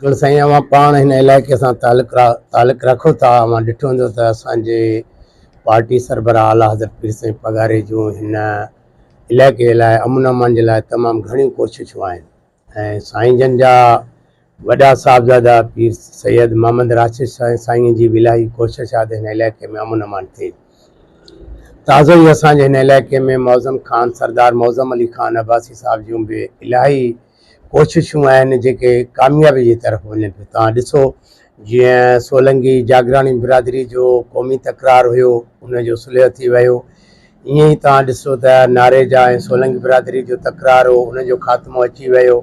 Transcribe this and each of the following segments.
بلڪل سائين اوهان پاڻ هن علائقي سان تعلق تعلق رکو ٿا اوهان ڏٺو هوندو ته اسان جي پارٽي سربراهه اعليٰ حضرت پير سائين پڳاري جون هن علائقي لاء امن امان جي لاء تمام گهڻيون ڪوششون آهن ۽ سائين جن جا وڏا صاحبزادا پير سيد محمد راشد سائين جي به الاهي ڪوشش آهي ته هن علائقي ۾ امن امان ٿئي. تازو ئي اسان جي هن علائقي ۾ معظم خان سردار معظم علي خان عباسي صاحب جون به الاهي ڪوششون آهن جيڪي ڪاميابي جي طرف وڃن پيون. توهان ڏسو جيئن سولنگي جاگراڻي برادري جو قومي تڪرار هيو ان جو صلح ٿي ويو ائين ئي توهان ڏسو ته ناريجا ۽ سولنگي برادري جو تڪرار هو ان جو خاتمو اچي ويو.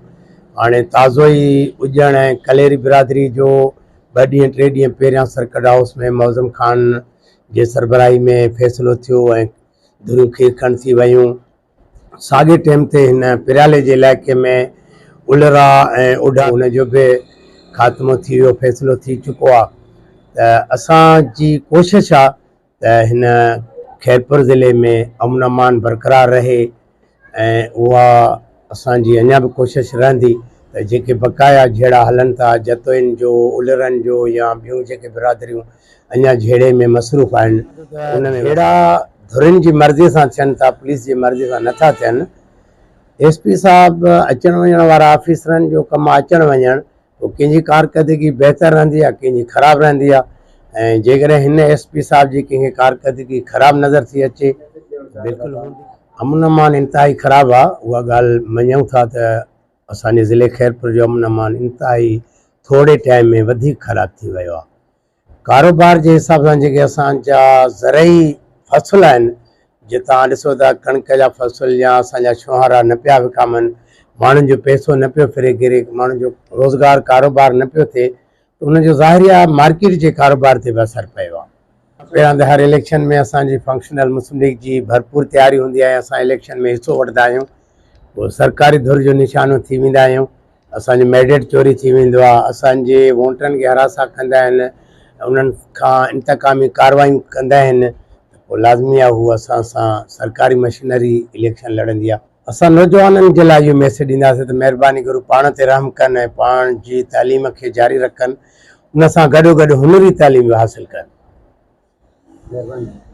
هاڻي تازو ئي اڄڻ ۽ ڪليري برادري جو ٻه ڏينهن ٽي ڏينهن پهريان سرڪٽ هائوس ۾ معظم خان جي سربراهي ۾ فيصلو ٿيو ۽ ڌريون کير کنڊ ٿي ويون. ساڳئي ٽيم تي هن پريالي جي علائقي ۾ الرا ۽ اوڍا ان جو به خاتمو ٿي ويو فيصلو ٿي چڪو آهي ته اسان جي ڪوشش آهي ته هن خيرپور ضلعي ۾ امن امان برقرار رهي ۽ اها اسان جي اڃا به ڪوشش رهندي ته جيڪي بقايا جهيڙا هلن ٿا جتوئين جو، الرن جو يا ٻيون جيڪي برادريون اڃا جهيڙي ۾ مصروف آهن ان ۾ جهيڙا ڌرين جي مرضي سان ٿين ٿا پوليس جي مرضي سان نٿا ٿين. ايس پي صاحب اچڻ وڃڻ وارا آفيسرن جو ڪم آهي اچڻ وڃڻ پوء ڪنهن جي ڪارڪردگي بهتر رهندي آهي ڪنهن جي خراب رهندي آهي ۽ جيڪڏهن هن ايس پي صاحب جي ڪنهن کي ڪارڪردگي خراب نظر ٿي اچي بلڪل هوندي. امن امان انتهائي خراب آهي اها ڳالهه مڃون ٿا ته اسان جي ضلعي خيرپور جو امن امان انتهائي ٿوري ٽائيم ۾ وڌيڪ خراب ٿي ويو آهي ڪاروبار جي حساب سان جيڪي اسان جا زرعي فصل آهن جي توهان ڏسو ته ڪڻڪ جا فصل يا اسان جا ڇوهارا نه پيا وڪامن ماڻهن جو پئسو نه پيو ڦري گهري ماڻهن جو روزگار ڪاروبار نه پيو ٿئي ته ان جو ظاهري آهي مارڪيٽ جي ڪاروبار تي به اثر پيو آهي. پهريان ته هر اليڪشن ۾ اسان جي فنڪشنل مسلم ليگ جي ڀرپور تياري هوندي آهي اسان اليڪشن ۾ حصو وٺندا آهيون پوء سرڪاري ڌر جو نشانو ٿي ويندا آهيون اسان جو ميڊيٽ چوري ٿي ويندو آهي، اسان جي ووٽرن کي هراسان ڪندا آهن، انهن کان انتقامي ڪارروايون ڪندا آهن ته پوء لازمي آهي هو اسان سان سرڪاري مشينري اليڪشن لڙندي آهي. اسان نوجوانن جي لاء اهو ميسيج ڏينداسين ته مهرباني ڪري هو پاڻ تي رحم ڪن ۽ پاڻ جي تعليم کي جاري رکن ان سان گڏوگڏ هنري تعليم به حاصل ڪن. مهرباني.